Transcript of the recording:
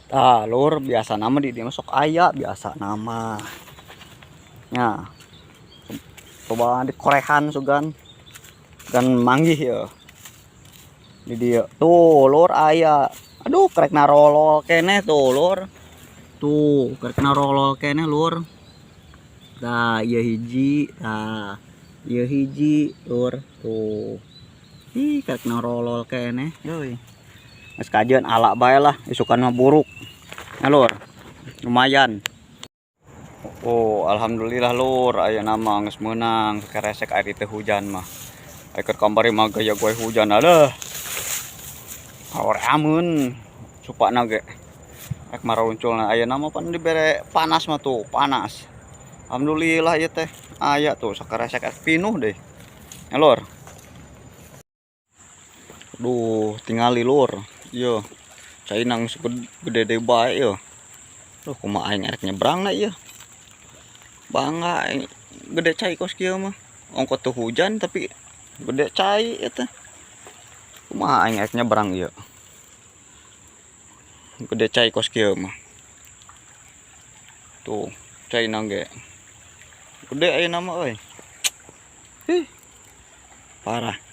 Tah lur, biasa nama di dieu mah sok aya biasa nama. Nya. Coba dikorehan sugan. Dan manggih ya. Di dieu. Tuh lur aya. Aduh, kerek narolol keneh tuh lur. Tuh, kerek narolol keneh lur. Tah, ieu hiji, tah. Ieu hiji lur. Tuh. Ih, kerek narolol keneh, euy. Geus kajeun ala bae lah, isukan mah buruk. Nah, lur. Lumayan. Oh, alhamdulillah lur, ayeuna mah geus meunang keresek ari teu hujan mah. Ari keur kamari mah gaya gue hujan aduh. Amun supana ge. Rek marunculna ayeuna mah pan dibere panas mah tuh, panas. Alhamdulillah ieu teh aya tuh sakeresek pinuh deh. Ya lur. Duh, tingali lur. Ieu caina geus gede deui bae ieu. Duh, kumaha aing erek nyebrangna ieu. Bangga aing gede cai kos kieu mah. Ongkoh teu hujan tapi gede cai ieu teh. Kumaha aing erek nyebrang ieu. Gede cai kos kieu mah. Tuh, caina ge. Gede ayeuna mah euy. Ih. Parah.